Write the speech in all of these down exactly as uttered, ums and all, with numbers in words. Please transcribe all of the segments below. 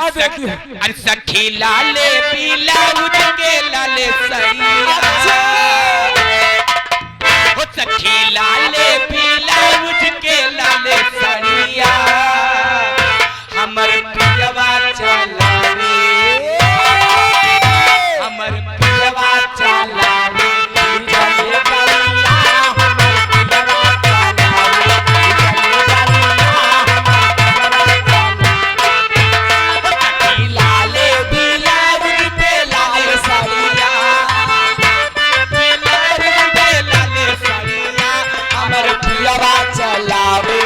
सख-, अरे सखी लाले ब्लाउज के लाले सड़िया। अच्छा। हो सखी लाले ब्लाउज के लाले सड़िया। हमर पियवा चलावे, हमर पियवा चलावे, चले गलिया, हमर पियवा चलावे, चले गलिया, हमर पियवा चलावे। सखी लाले ब्लाउज पे लाले सड़िया, ब्लाउज पे लाले सड़िया, हमर पियवा चलावे,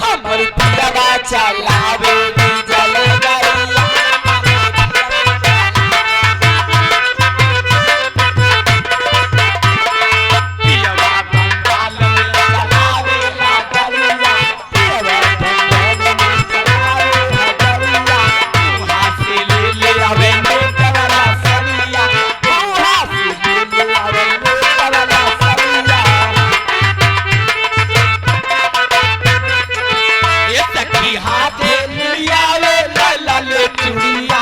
हमर पियवा चलावे डीजल गड़िया। पियवा बंगाल में चलावे ला गड़िया। ए सखी हाथे लियावे लाल लाल चुड़िया,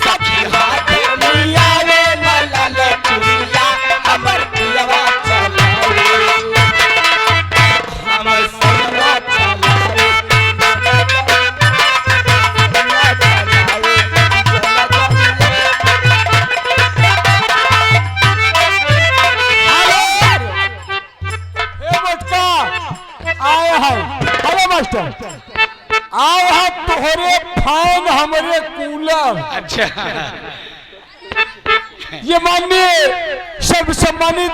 सखी हाथे लियावे लाल लाल चुड़िया, हमर पियवा चलावे। हमर सैया चलावे, सैया चलावे, चला चला। हेलो, ए मोटका, आए हैं। हेलो मास्टर, आए हैं तोहरे फैन हमरे कूलर। अच्छा। ये माननीय सर्व सम्मानित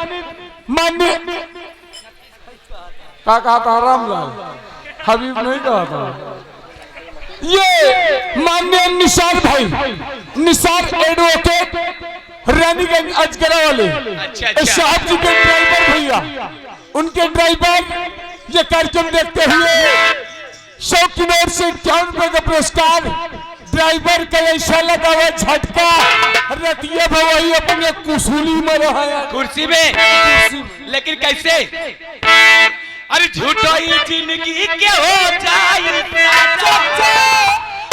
माननीय का कहा था रामलाल? हबीब नहीं कहा था। ये माननीय निसार भाई, निसार एडवोकेट, रानीगंज अजगरा वाले, अच्छा, अच्छा। साहब जी के ड्राइवर भैया, उनके ड्राइवर ये कार्यक्रम देखते हुए सौ की नोट से इक्यावन रुपए का पुरस्कार। ड्राइवर का ऐसा लगावा झटका, रतिया भवई अपने कुसूली में रहा। कुर्सी में। लेकिन कैसे? अरे झूठो ही जिंदगी के हो जाई साजा।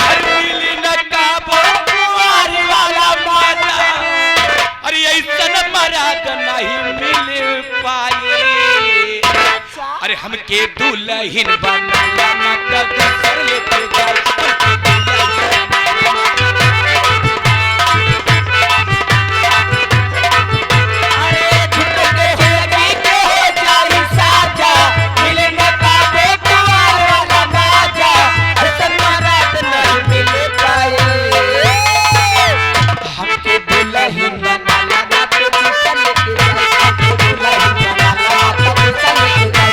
अरे मिली न काबो कुंवारी वाला माजा। अरे ऐसन मराद नहीं मिल पाई। अरे हमके दुलहिन बनाला ना त दूसर लेके जाई। हमके दुलहिन बनाला ना त दूसर लेके जाई। अरे झूठ के हो जाई, के हो जाई साजा, मिले ना पावे कुंवार वाला राजा, ऐसन मराद नहीं मिल पाए। हमके दुलहिन बनाला ना त दूसर लेके जाई। हमके दुलहिन बनाला ना त दूसर लेके जाई।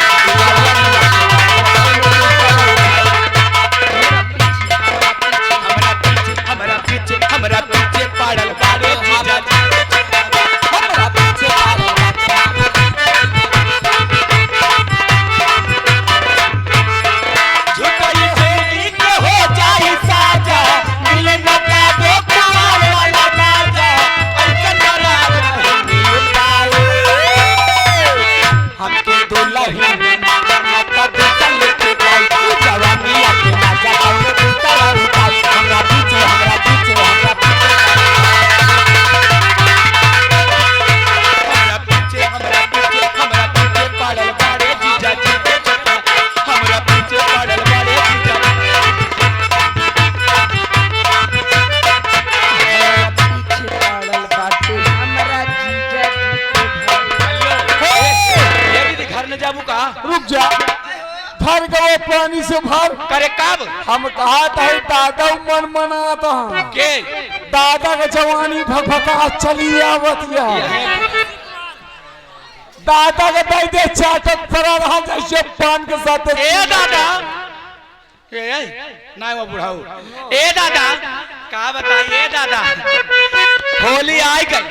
हमरा पीछे, हमरा पीछे, हमरा पीछे पड़ल बाड़े जीजा जी। हमरा पीछे पड़ल बाड़े। झूठई जिंदगी के हो जाई साजा, मिले न पावे कुंवार वाला राजा, ऐसन मराद नहीं मिल पाए। हमके दुलहिन बनाला ना त दूसर लेके जाई, जवानिया के मजा कौनो दूसर उठाई। हमरा पीछे, हमरा पीछे, हमरा पीछे। हमरा पीछे, हमरा पीछे, हमरा पीछे पड़ल बाड़े जीजा जी के छोटा। हमरा पीछे पड़ल बाड़े जीजा। हमरा पीछे पड़ल बाटे हमरा जीजा जी के भाई। हेलो। ए, ए, दीदी, घर न जाबू का? रुक जा, भर गवा पानी से भर। करे कब? हम कहा था दादा मन मनाता। के? दादा का जवानी भकभका चली आवत या। दादा के दे दे चाटत पड़ा रहा जैसे पान के साथ। ए दादा, ए, ए, ना वो बुढ़ाऊ। ए दादा, का बताई, ए दादा, होली आई गई,